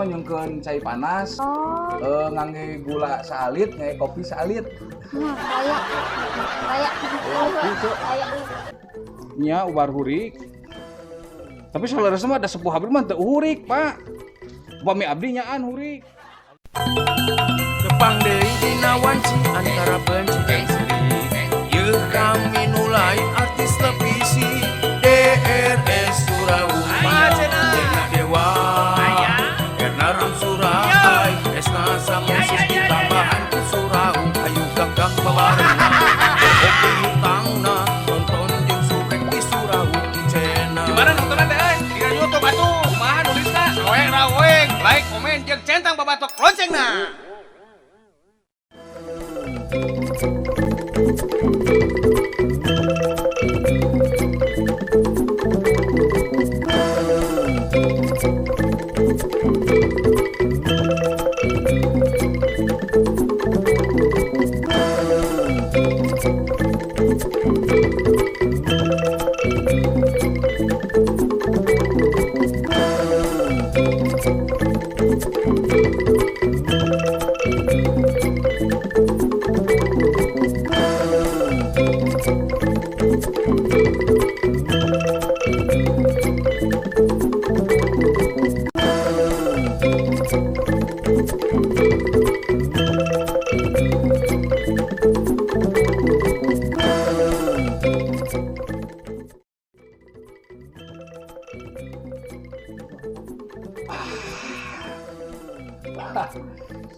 mah nyungkeun cai panas. Oh. Eh, ngangge gula saalit, ngangge kopi saalit. Nah, kayak kayak Ngopi, Cek. Kayak Nya ubar hurik. Tapi saleresna mah da sepuh abdi mah teu hurik, Pak. Upami abdi nyaan hurik. Tepang deui dina wanci antara benci jeung seri. Yeuh, kami nu lain artis televisi DRS Suraung Dena Dewa Erna Ramsurai Esna Samusis ditambahan ku Suraung. Ayu gagak babarengan oke hutangna tonton jeung subrek di Suraung Channel. Gimana nontonnya teh euy? Di YouTube atuh. Kumaha nulisna? Raweng raweng, like, komen, jeung centang babatok loncengna.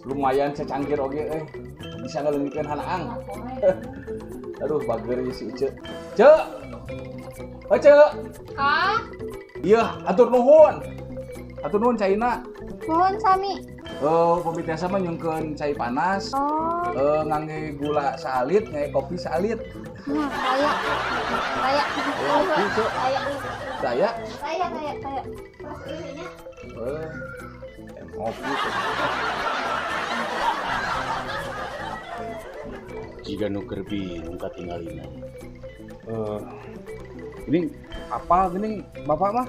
Lumayan secangkir oge eh bisa ngaleungitkeun hanaang. Aduh, bager ieu si Ice. Cek. Oh, Cek. Ah, Iya, atur nuhun. Atur nuhun caina. Nuhun sami. Eh, upami tiasa mah nyungkeun cai panas. Oh. Eh, ngangge gula saalit, ngangge kopi saalit. Nah, kayak kayak Ngopi, Cek. Kayak Saya kayak kayak kayak terus ininya. Eh, ngopi. Jiga nu keur bingung katingalina. Eh, ini apa gini Bapak mah?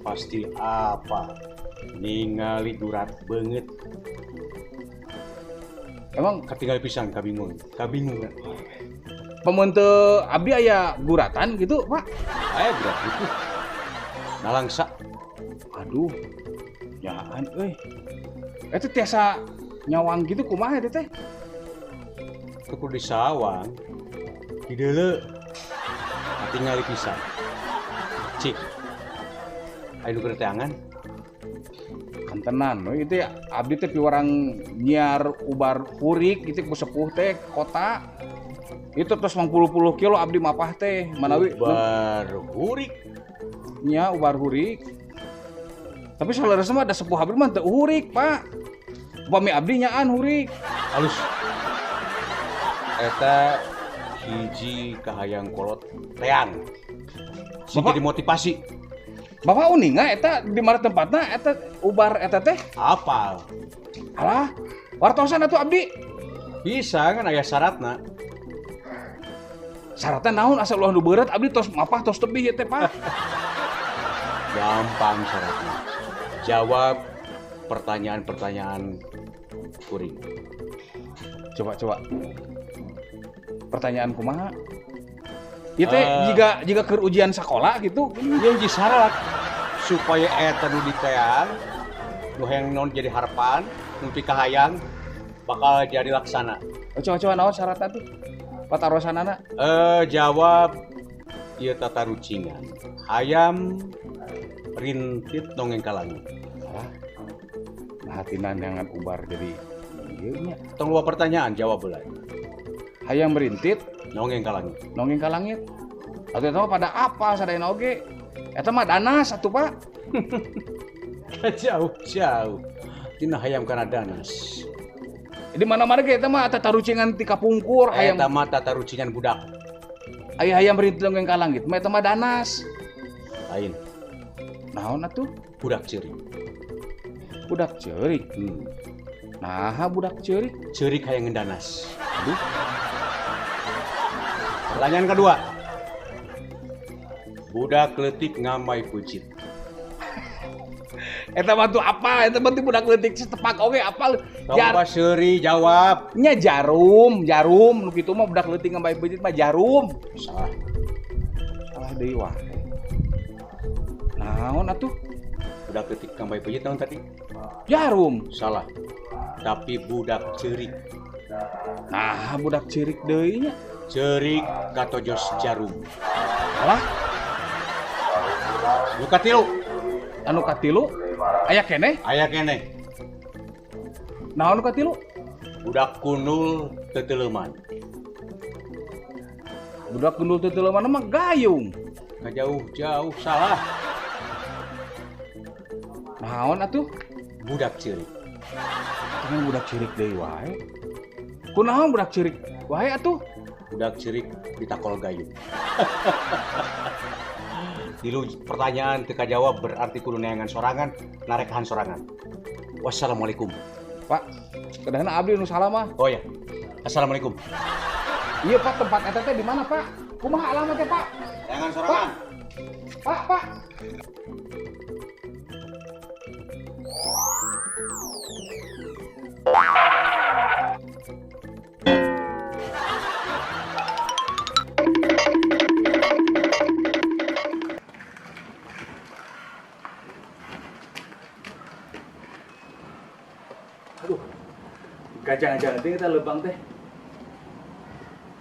Pasti apa? Ningali gurat beungeut. Emang katingali pisan kabingung. Kabingungan. Pamun teu abdi aya guratan gitu, Pak? Aya gurat gitu. Nalangsa. Aduh. Nyaan euy. Eta tiasa nyawang gitu kumaha eta teh? Teu kudu disawang. Dideuleu. Katingali pisan. Cik. Aya nu keur teangan? Kantenan we itu ya abdi teh piwarang nyiar ubar hurik gitu ku sepuh teh kota. Itu terus 50 kilo abdi mapah teh manawi ubar hurik. Nya ubar hurik. Tapi saleresna mah da sepuh abdi mah teu hurik, Pak. Upami abdi nyaan hurik. Halus. Eta hiji kahayang kolot teang. Sing Bapak? jadi motivasi. Bapak uninga eta di mana tempatna eta ubar eta teh? Apal. Alah, wartosan atuh abdi. Bisa kan aya syaratna. Syaratna naon asal ulah nu beureut abdi tos mapah tos tebih ieu teh, Pak. Gampang syaratnya. Jawab pertanyaan-pertanyaan kuring. Coba coba. Pertanyaan kumaha? Ieu teh Eh. jika keur ujian sekolah gitu. Ieu hiji syarat supaya eta nu diteang, nu hayang naon jadi harapan, nu pikahayang bakal jadi laksana. Oh, coba coba naon syaratna tuh? Patarosanana. Jawab ieu tatarucingan. Hayam rintit dongeng ka langit. Alah. Nah, hatina neangan ubar jadi ieu nya. Tong loba pertanyaan jawab heula. Hayam rintit dongeng ka langit. Dongeng ka langit. Atuh eta mah pada apa sadayana oge? Eta mah danas atuh, Pak. Jauh-jauh. Tina hayam kana danas. Di mana-mana ge eta mah tatarucingan ti kapungkur hayam. Eta mah tatarucingan budak. Aya hayam rintit dongeng ka langit mah eta mah danas. Lain. Naon atuh? Budak ceurik. Budak ceurik. Naha budak ceurik? Ceurik hayang ngedanas. Aduh. Pertanyaan kedua. Budak leutik ngamai kucit. Eta mah tuh apa? Eta mah budak leutik setepak oge apal. Tong seuri jawab. Nya jarum, jarum nu kitu mah budak leutik ngambay peuncit mah jarum. Salah. Salah deui wae. Naon atuh? Budak leutik ngambay peuncit naon tadi? Jarum. Salah. Tapi budak ceurik. Nah, budak ceurik deui nya. Ceurik katojos jarum. Alah. Nu katilu. Anu katilu? Aya keneh? Aya keneh. Naon nu katilu? Budak kunul teteleuman. Budak kunul teteleuman mah gayung. Ngajauh-jauh salah. Naon atuh? Budak ceurik. Atuh budak ceurik deui wae. Kunaon budak ceurik wae atuh? Budak ceurik ditakol gayung. Tilu pertanyaan teu kajawab berarti kudu neangan sorangan, narekahan sorangan. Wassalamualaikum. Pak, kedahna abdi nu salah mah. Oh ya. Assalamualaikum. Iya Pak, tempat eta teh di mana Pak? Kumaha alamatnya Pak? Neangan sorangan. Pak, Pak. Aduh, gajah-gajah nanti kita lebang teh.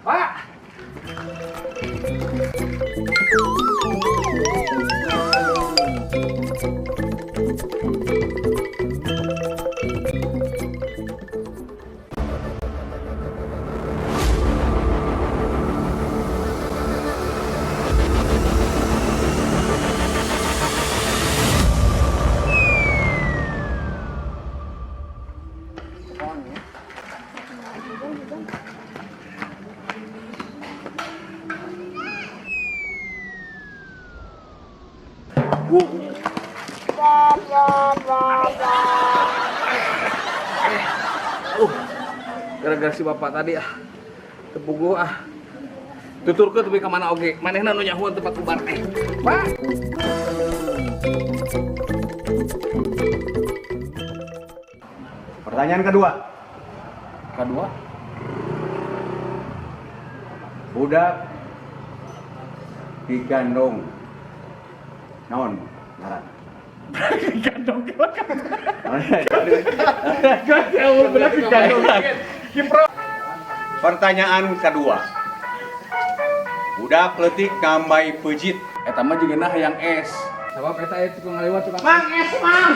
Pak! Gara-gara si bapak tadi ah tepuguh ah tuturkeun tapi ka mana oge manehna nu nyahuan tempat ubar teh Pak. Pertanyaan kedua. Kedua. Budak digandong naon ngaran? Digandong. Budak digandong. Pertanyaan kedua. Budak leutik ngambay peuncit. Eta mah jeung hayang es. Sabab eta aya tukang ngaliwat tukang. Mang es mang.